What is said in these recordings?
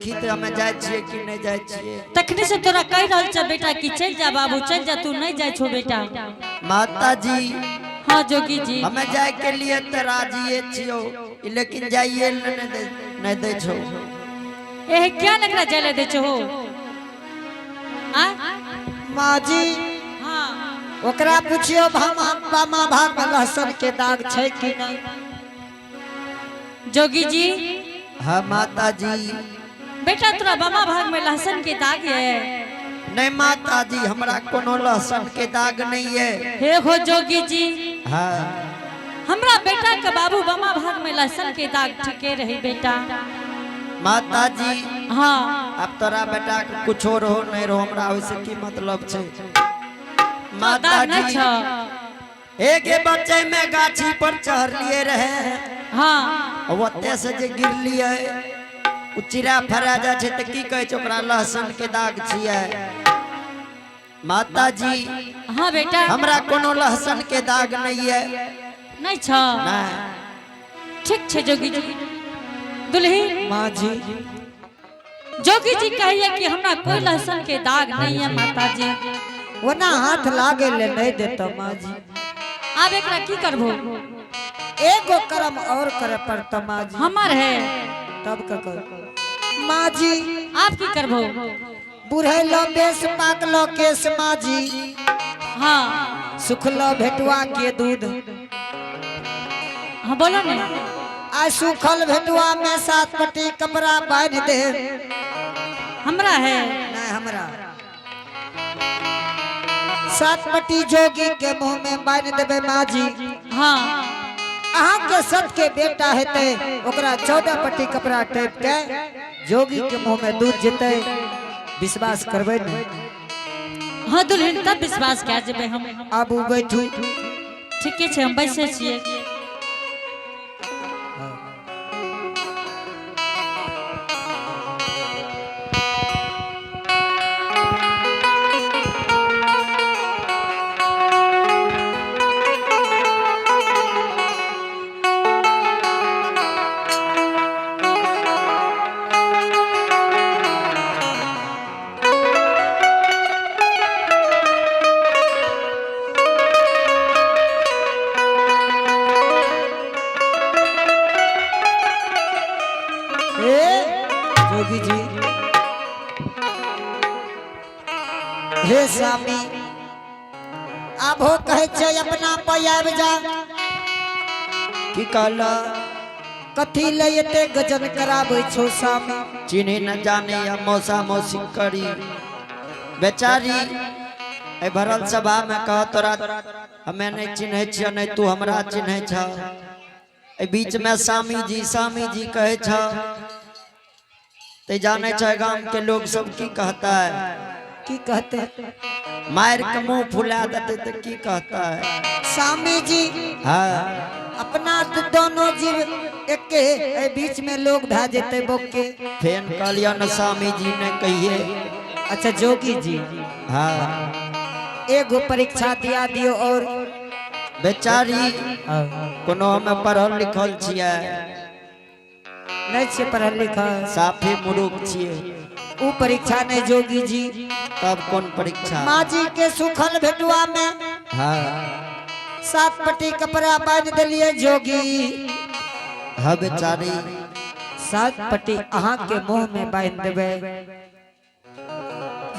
देखी तऽ हमे जाइ छियै कि नहि जाइ छियै। तखने से तोरा कहि रहल छ बेटा कि चलि जा बाबू चलि जा, तू नहीं जाइ छो बेटा। माता जी। हाँ जोगी जी। हमे जाय के लिए तऽ राजिए छियो, लेकिन जाइए नहीं दै छो। एह क्या नकरा जाय दै छो? आ माँ जी। हाँ। ओकरा पुछियो बामा भाग में लहसुन के दाग छै कि नहीं। जोगी जी। हाँ माता जी। बेटा तोरा बामा भाग में लहसुन के दाग है? नहीं माता जी, हमरा कोनो लहसुन के दाग नहीं है। हे हो जोगी जी। हाँ। हमरा बेटा के बाबू बामा भाग में लहसुन के दाग ठीके रही बेटा। माता जी। हाँ। अब तोरा बेटा के कुछो रहो नहीं रहो, हमरा ओइसे की मतलब छै। माता दाग नहीं जी। छौ। एक बच्चे में गाछी पर चढ़लिए रहे। हाँ। ओते से जे गिरलिए उ चिड़ा फरा जाइ छै तऽ की कहै छै ओकरा लहसुन के दाग छियै। माता जी। हाँ बेटा। हमरा कोनो लहसुन के दाग नहीं है। नहीं छौ। नहीं। ठीक छै जोगी जी। दुल्ही। माँ जी। जोगी जी कहिए कि हमरा कोई लहसुन के दाग नहीं है माता जी। ओना हाथ लागे ले नहीं देता माँ जी। आब एकरा की करबो? एगो कर्म और करे पड़ता माँ जी। हमर है। तब का कर माँ जी। आप की करबो? बुढ़ैलो बेस पाकलो केस माँ जी। हाँ। सुखलो भेटुआ के दूध। हाँ बोलो ने। आ सुखल भेटुआ में 7 पट्टी कपड़ा बांध दे। हमरा है। नहीं हमरा 7 पट्टी जोगी के मुंह में बांध देबे माँ जी। हाँ। अहाँ के सत के बेटा हेते ओकरा 14 पट्टी कपड़ा टेप के जोगी के मुंह में दूध जेते। विश्वास करबे ने? हाँ दुल्हन तब विश्वास क्या जेबे हम। आबू बैठू। ठीके छै, हम बैसे छियै। ए जोगी जी, हे स्वामी, आबो कहै छै अपना पर आबि जा। की कहला? कथी ले एते गजन कराबै छौ स्वामी? चिन्ह न जाने या मौसा मौसी करी बेचारी ए भरल सभा में कह तोरा हमें नहीं चिन्है छियै, नहीं तू हमरा चिन्है छ। ए बीच में स्वामी जी स्वामी जी कहै छ ते जाने छै गांव के लोग सब की कहता है? की कहते? मार के मुंह फुला देते तो की कहता है? स्वामी जी। हाँ। अपना तो दोनों जीव एके, ए बीच में लोग भए जेते बोके। फेन कहलियो न स्वामी जी ने कहिए। अच्छा जोगी जी। हाँ। एगो परीक्षा दिया दियो और। बेचारी कोनो हमें पढ़ल लिखल छियै? नहीं छियै पढ़ल लिखल। साफे मुरुख छियै। उ परीक्षा नहीं जोगी जी। तब कौन परीक्षा? माँ जी के सुखल भेटुआ में हाँ। 7 पट्टी कपड़ा बांध दिलिए जोगी। हाँ बेचारी। 7 पट्टी अहाँ के मुंह में बांध देबे।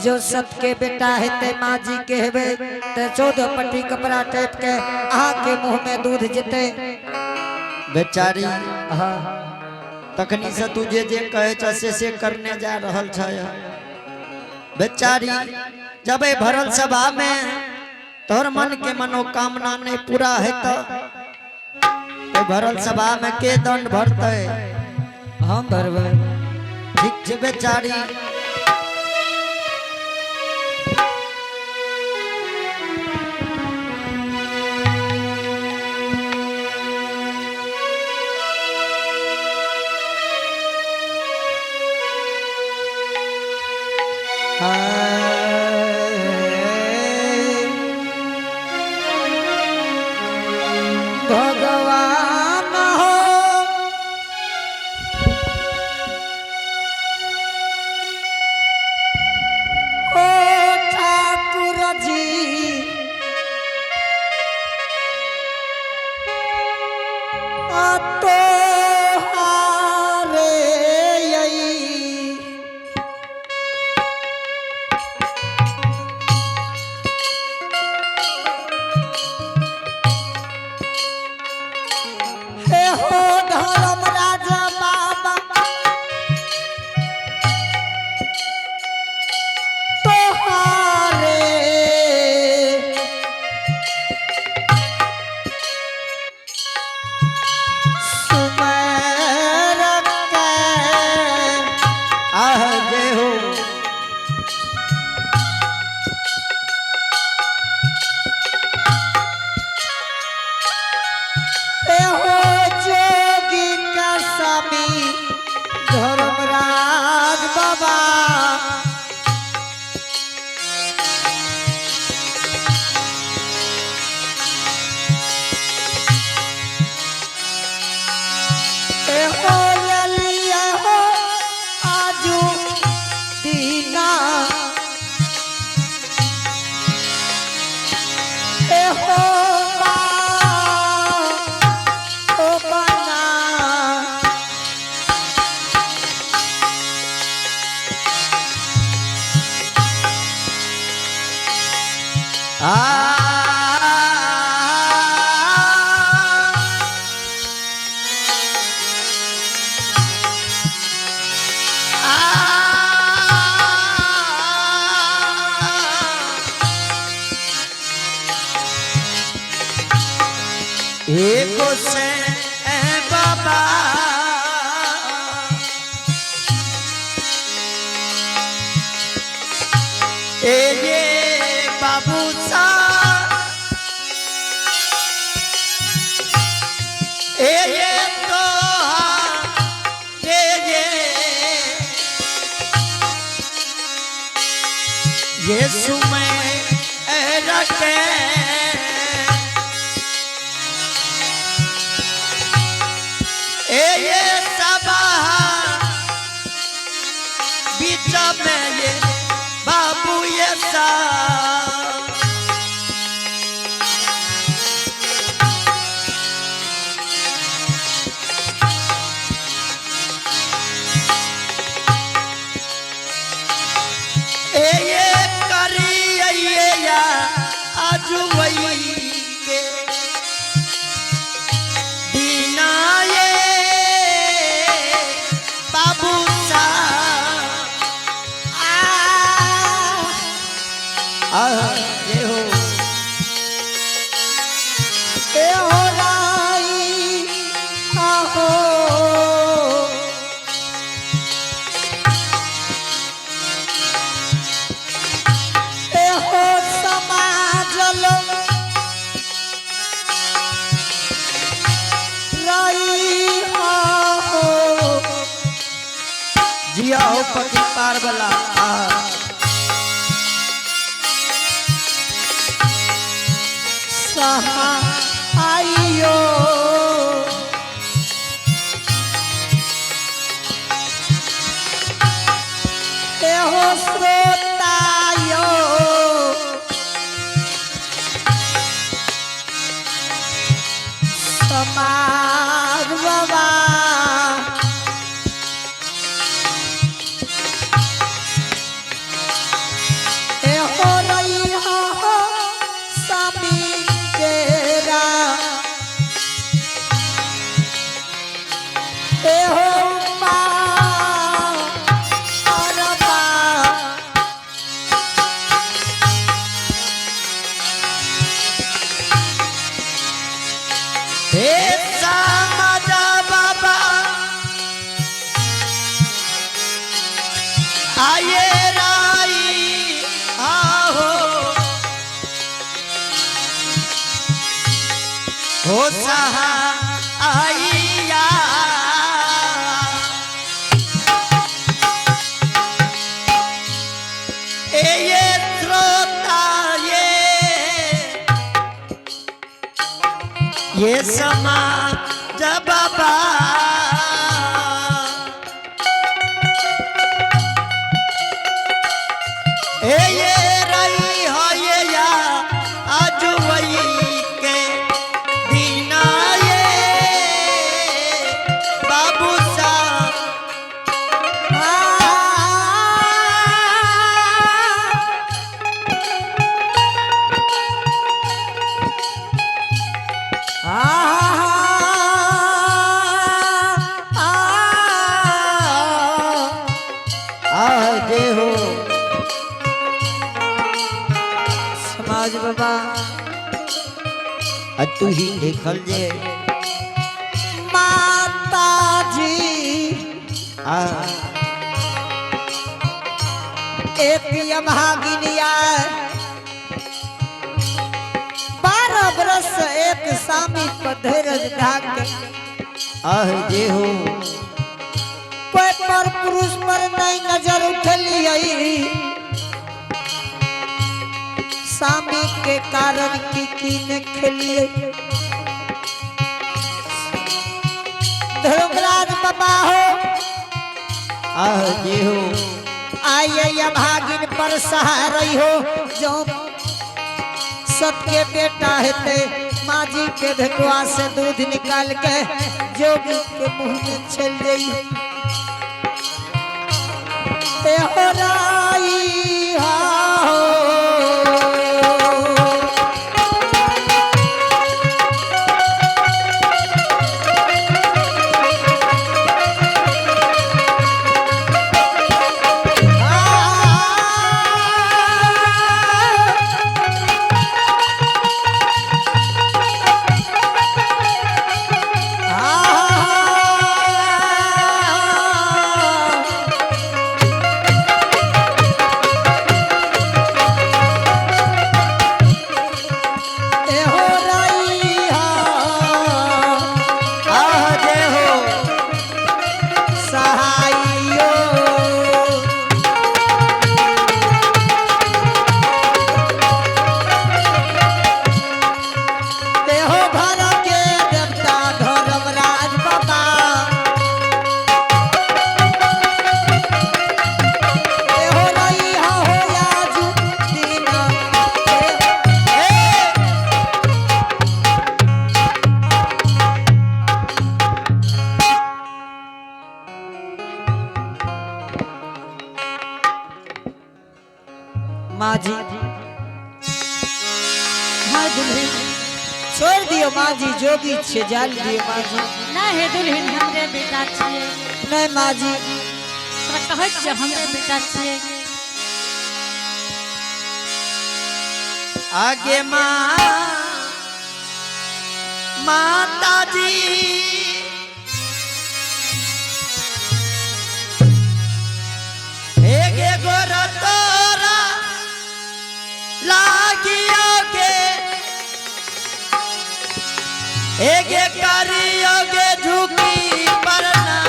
जो सत के बेटा हेते माँ जी के हेबे ते 14 पट्टी कपड़ा टेप के अहाँ के मुंह में दूध जेते। बेचारी। हाँ। तखनी से तू जे जे कहे छ से करने जा रहल छ। बेचारी जब ए भरल सभा में तोहर मन के मनोकामना नहीं पूरा है तो भरल सभा में के दंड भरते? हम भरबै। ठीक छै बेचारी। भगवान हो। आह जय हो। ए हो जोगी का स्वामी धर्मराज बाबा। ए हो ललिया हो आजू दीना। ए हो बा ओ बना। आ एक से बाबा ए ये बाबू सा ए ये तो ये ये यीशु में रखे ए ये सबा बीच में ये बाबू ये सा ए ये करी ये या आजुवई के दीना ये बाबू सा आह ये हो। ए हो राई आहो। ए हो समाज लो राई आहो। जिया हो पति पार वाला। आह सहा आइयो। ए हो श्रोतायो। समाज बाबा। ए हो रही हो स्वामी तेरा। ए हो पा और पा। हे समाजा बाबा आये राई आहो हो सहा आइया ए ये श्रोता ये समाज बाबा ए ये रही हो ये या आज वही के दीना ये बाबू सा आह जे हो समाज बाबा आ तू ही देखल जे माता जी आ एक अभागिनिया 12 बरस एक सामी पर धैर्य धाक आह जे हो। कोई पर पुरुष पर नहीं नजर उठलियई, सामी के कारण की की ने खेलिए। धर्मराज बाबा हो। आह जे हो। आइए अभागिन पर सहारई हो, जो सबके बेटा हेते माँ जी के भेटुआ से दूध निकाल के जोगी के मुंह में छल जाई। ए हो राई हो। आह जे हो। सहायो। देहो भर के देवता धर्मराज बाबा, देहो रही हो याजू दीन। माँ जी। हाँ दुल्हन। छोड़ दियो माँ जी, जोगी छे, जाल दियो माँ जी। ना हे दुल्हन, हमरे बेटा छियै। नहीं माँ जी। तोरा कहै छियै, हमरे बेटा छियै। आगे माँ, माता जी, एगे गोर तोरा लागियो के, एगे करियो गे झुकी परना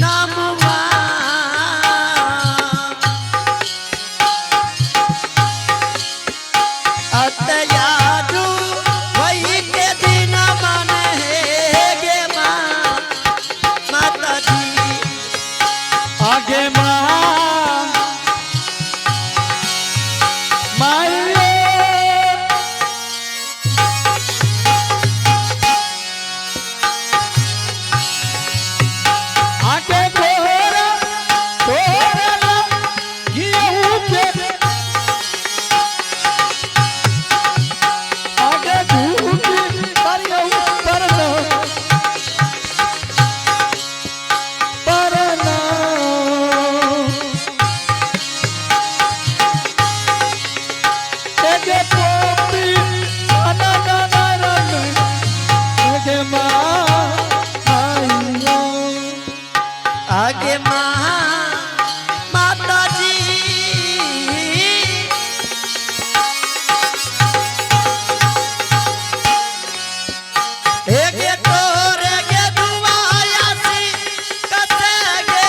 नाम। अतयाजू वही के दिन मन हे गे माँ, माता जी। आगे माँ माइयो। आगे तोहरा तोहरा गेहूं के, आगे झूठी करियो परना परना। एगे पोती ना ना ना रंग, एगे माँ आइयो। आगे माँ, माता जी। एगे तोरे गे दुआया सी कसे गे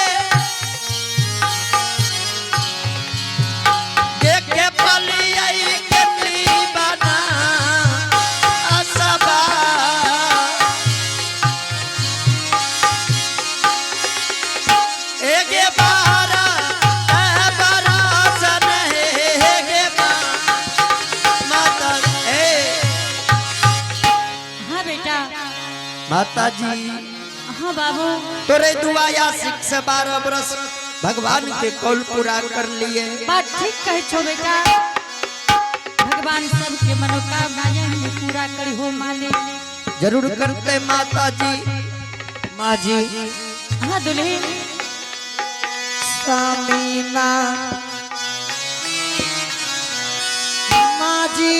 गे के पलियाई केतली बना असबा। एगे बारा ए बारा सन हे गे माता ए। हाँ बेटा। माता जी। हाँ बाबू। तोरे दुआया सिख से 12 बरस भगवान के कौल पूरा कर लिए। बात ठीक कहै छो बेटा, भगवान सबके मनोकामना यही पूरा करी हो मालिक। जरूर करते माता जी। माँ जी। हाँ दुल्हन। स्वामी माँ, माँ जी।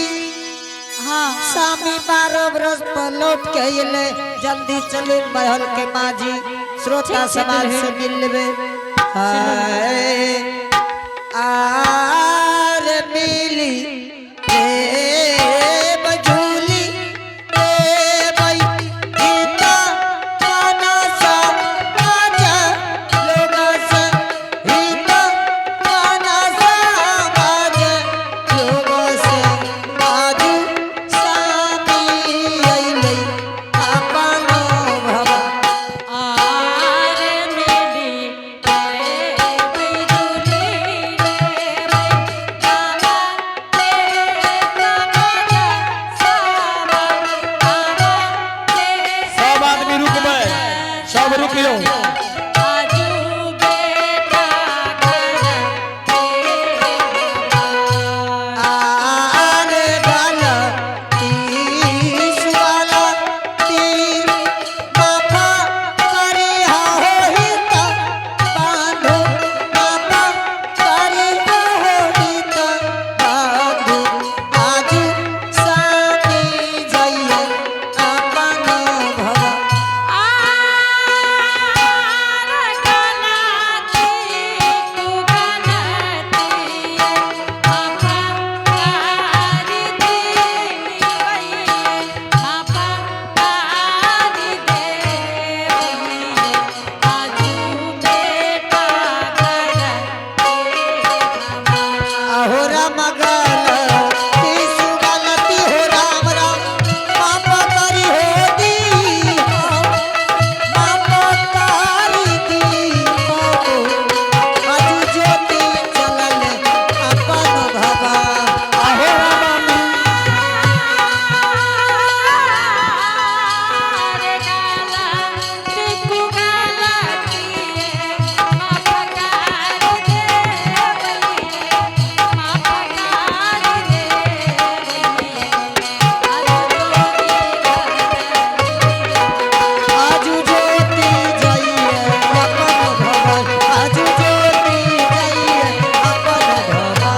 हाँ। स्वामी 12 बरस पर लौट के अइले, जल्दी चलू महल के माँ जी, श्रोता ठीक छै समाज दुल्हन। से मिल लेबे। हाय आर मिली रे बझूली रे बई गीता गाना सा बाजा लोगा सा गीता गाना सा बाजा लोगा सा बाजू सामी अइलै अपनो भवा। आर मिली रे बिजुली रे गाना ते समाजा सामा आवा ते। सब आदमी रुकबै, सब रुकियौ। आजू बेटा कर आरे गाला तीस वाला तीर बापा करे होहिता बांधो, बापा करे होहिता बांधो, आजू साथी जइया अपन भवा। आर गलती तू गलती पापा कारी दे पापा कारी दे आजू बेटा कर अहो राम गाला तीस गलती हो राम राम पापा करी हो दी पापा कारी दी हो, आजू ज्योति चलल अपन भवा। अहो रामा आर गलती तू गलती पापा कारी दे पापा कारी दे आजू ज्योति जाइए अपन भवा, आजू ज्योति जाइए अपन भवा।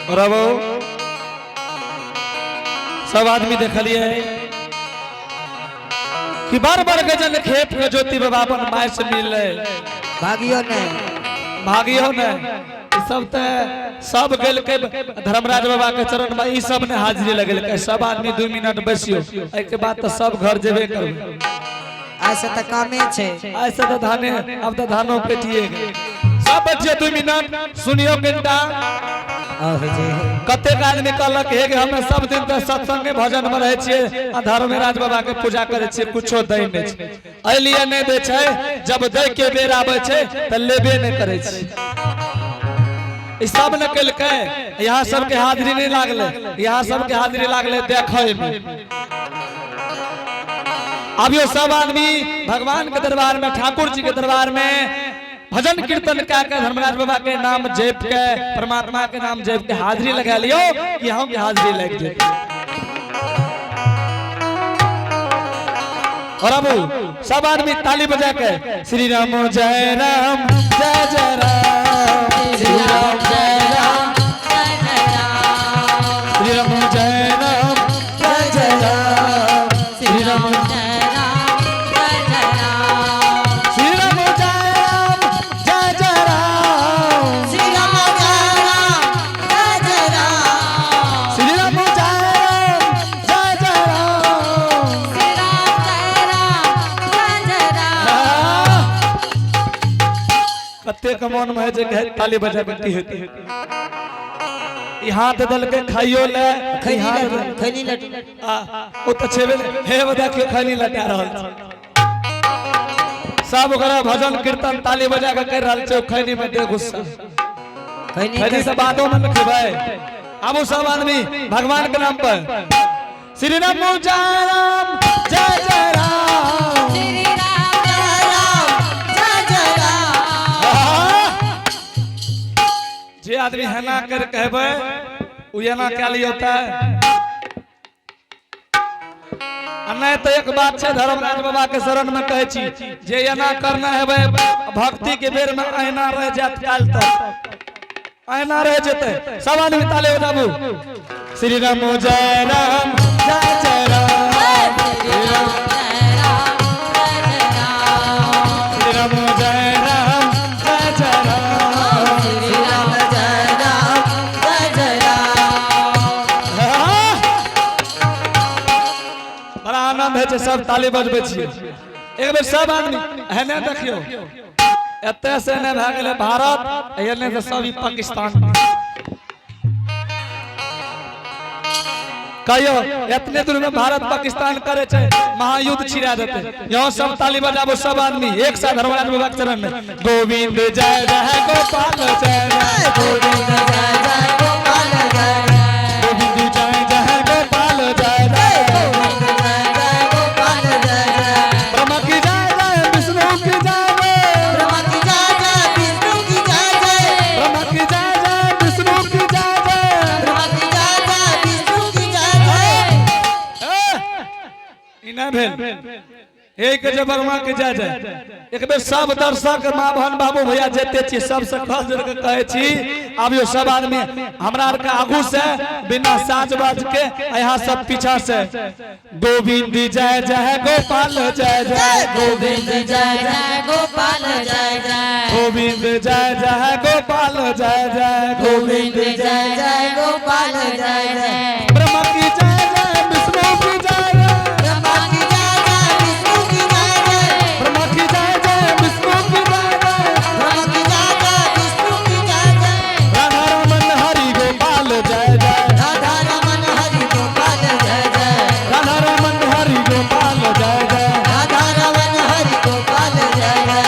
और अब सब आदमी देखलिए कि बार बार गजन खेत के ज्योति बाबा अपन माय से मिल रहे। भागियो ने भागियो ने ई सब ते सब गेल के धर्मराज बाबा के चरण में ई सब ने हाजिरी लगेल के सब आदमी 2 मिनट बैसियो, एहि के बाद तो सब घर जेबे करबै। ऐसे तऽ कामे छै। ऐसे तो धाने अब तो धानो पेटिए गए। सब बच्चे 2 मिनट सुनियो कनिटा। आहो जे। कतेक आदमी कहलक हे कि हमे सब दिन तऽ सत्संगे भजन में रहै छियै आ धर्मराज बाबा के पूजा करै छियै, कुछो दै नहि छै। एहि लिए नहि दै छै, जब दै के बेर आबै छै तऽ लेबे नहि करै छै। ई सब ने केलकै, यहाँ सबके हाजिरी नहि लागलै, यहाँ सबके हाजिरी लागलै देखै में। अब यो सब आदमी भगवान के दरबार में, ठाकुर जी के दरबार में भजन कीर्तन कए के, धर्मराज बाबा के नाम जप के, परमात्मा के नाम जप के हाजिरी लगा लियो कि हम के हाजिरी लग जेतै। और अब सब आदमी ताली बजा के श्री राम जय राम जय जय राम, श्री राम जय राम, श्री राम जय राम जय जय राम, श्री राम, श्री राम जय राम जय जय राम, श्री राम जय राम जय जय राम, श्री राम जय राम जय जय राम। कतेक मन में है जे कहे ताली बजा के की हेतै। ई हाथ दल के खाइयो ले। खैनी ई हाथ लट, खैनी लट। आ ओ तऽ छेबे ने। हे देखियो खैनी लटा रहल छै। सब ओकरा भजन कीर्तन ताली बजा के कर रहल छै, ओ खैनी में दे गुस्सा। खैनी। खैनी से बादो में न खेबै। आबू सब आदमी भगवान के नाम पर श्री राम जय राम जय जय राम। जय राम जय जय राम। आहा! जे आदमी हेना कर कहबै उ एना कए लियौ तऽ आ नहि तऽ एक बात छै, धर्मराज बाबा के शरण में कहै छी जे एना करना हेबै भक्ति के बेर में अहिना रह जायत, काल्हि तक अहिना रह जेतै। सब आदमी ताले बजाबू, श्री राम जय राम। आनंद होइ छै, सब ताली बजबै छियै। एक बेर सब आदमी एने देखियौ, एतय से एने भए गेलै भारत, एने से सब ई पाकिस्तान। कहियो एतने दूर में भारत पाकिस्तान करे छै, महायुद्ध छिड़ा देते। यहाँ सब ताली बजाबो, सब आदमी एक साथ धर्मराज बाबा के चरण में। गोविंद जय जय गोपाल जय जय, गोविंद जय जय गोपाल जय जय, गोविंद जय जय गोपाल जय जय, गोविंद जय जय गोपाल जय जय, ब्रह्मा की जय जय, विष्णु की जय जय, ब्रह्मा की जय जय, विष्णु की जय जय, ब्रह्मा की जय जय, विष्णु की जय जय, ब्रह्मा की जय जय, विष्णु की जय जय। ई नहि भेल एक जे ब्रह्मा के जय जय। एक बेर सब दर्शक माँ बहन बाबू भैया जते छी सबसे खास जोड़ के कहै छी, आबियो सब आदमी हमरा आर के आगू से बिना साज बाज के, यहाँ सब पीछा से। गोविंद जय जय गोपाल जय जय, गोविंद जय जय गोपाल जय जय, गोविंद जय जय गोपाल जय जय, गोविंद जय जय गोपाल जय जय, ब्रह्मा की जय जय, विष्णु की जय जय, ब्रह्मा की जय जय, विष्णु की जय जय, ब्रह्मा की जय जय, विष्णु की जय जय, ब्रह्मा की जय जय, विष्णु की जय जय, राधा रमन हरि गोपाल जय जय, राधा रमन हरि गोपाल जय जय, राधा रमन हरि गोपाल जय जय, राधा रमन हरि गोपाल जय जय,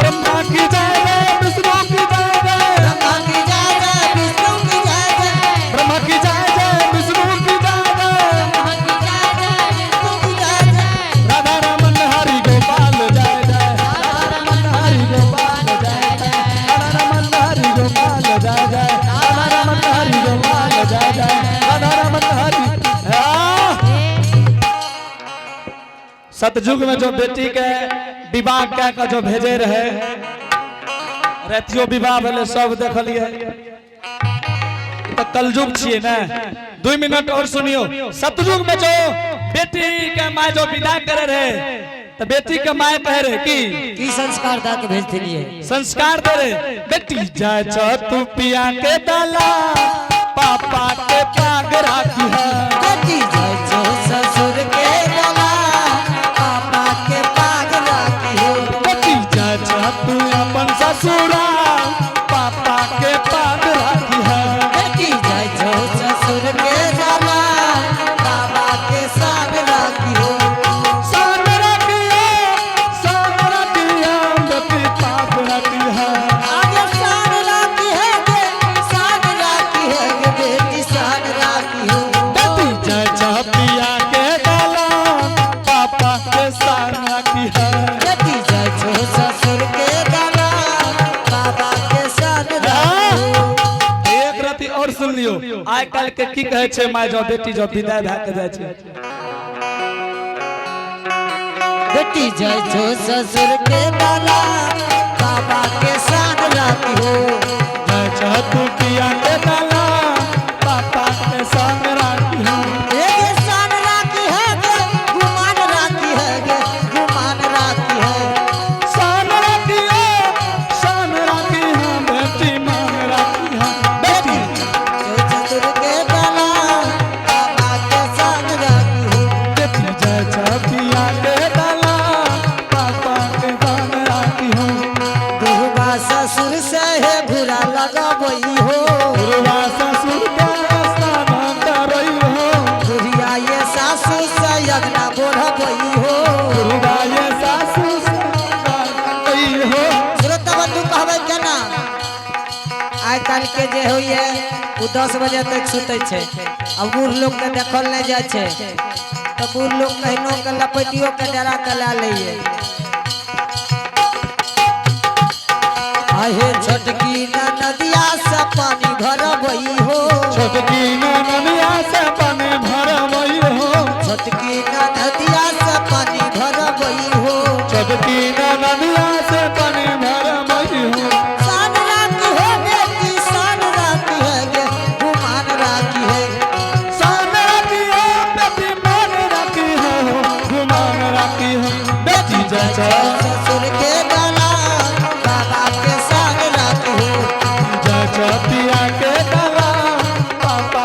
ब्रह्मा की जय जय, विष्णु की जय जय, ब्रह्मा की जय जय, विष्णु की जय जय, ब्रह्मा की जय जय, विष्णु की जय जय, ब्रह्मा की जय जय, विष्णु की जय जय, राधा रमन हरि गोपाल जय जय, राधा रमन हरि गोपाल जय जय, राधा रमन हरि गोपाल जय जय, राधा रमन हरि गोपाल जय जय, राधा रमन हरि। सतयुग में जो बेटी के विवाह कए के जो भेजे रहे, रातियो विवाह भेलै, सब देखलियै। ई तऽ कलयुग छियै ने। 2 मिनट और सुनियो। सतयुग में जो बेटी के माय जो विदा करे रहे, तऽ बेटी के माय कहे रहे की की संस्कार दा के भेज दिलिए, संस्कार दे रहे, बेटी जाय छ तू पिया के दला, पापा के पाग राखी है, बेटी जय जो ससुर के गला, पापा के पाग राखी हो, बेटी जाय छ तू अपन ससुरा, पापा के पाग राखी है, बेटी जय जो ससुर के गला, बाबा के साग राखी हो, सान रखियो, सान रखियो, बेटी पाग राखी है, आगे सान राखी है गे, सान राखी है गे, बेटी सान राखी हो, बेटी जाय छ पिया के दला, पापा के सान राखी है। बेटी जय जो ससुर के गला, बाबा के सान राखी हो। एक रति और सुन लियो। आइ काल्हि के की कहै छै माय जो बेटी जो विदाई भए के जाइ छै, बेटी जय जो ससुर के गला, बाबा के सान राखी हो, जय छ तू पिया के दला, पापा के संग राखी हो, एगे सान राखी है गे, गुमान राखी है गे, गुमान राखी है, सान राखियो, सान राखी हो, बेटी मान राखी हो, बेटी जो ससुर के गला, बाबा के सान राखी हो, बेटी जय छ पिया के दला, पापा के संग राखी हो, दुर्गा ससुर से हे घुरा लगबई हो, गुरुवा ससुर के स्नान करई हो, बुढ़िया ये सासू से अगना बोढ़बई हो। गुरुवा ये सासु स्नान करई हो। श्रोता बंधु कहबै केना, आइ काल्हि के जे होइए ओ 10 बजे तक सुतै छै, आ बूढ़ लोकके देखल नहि जाइ छै, तऽ बूढ़ लोक कहिनो के लपेटियो के डरा के लए लैए। आहे छोटकी नदिया से पानी भरबई हो, छोटकी ननदिया से पानी भरबई हो, छोटकी नदिया से पानी भरबई हो, छोटकी ननदिया से पानी भरबई हो, सान राखी हो बेटी, सान राखी है गे, गुमान राखी है, सान राखी हो बेटी, मान राखी हो, गुमान राखी हो, बेटी जय जय ससुर के गला, बाबा के सान राखी हो, जय जय पिया के दला, पापा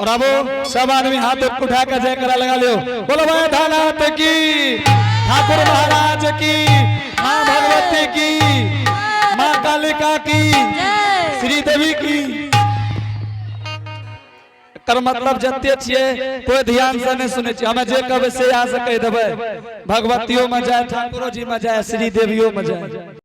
और अब सब आदमी हाथ उठा के जयकारा लगा लियो। बोलो भाई धानाथ की, ठाकुर महाराज की, माँ भगवती की, माँ कालिका की, श्री देवी की। एकर मतलब जते छियै कोई ध्यान से नहीं सुनै छियै। हमें जे कहबै से यहाँ से कहि देबै। भगवतियों में जाए, ठाकुरो जी में जाए, श्री देवियों में जाए।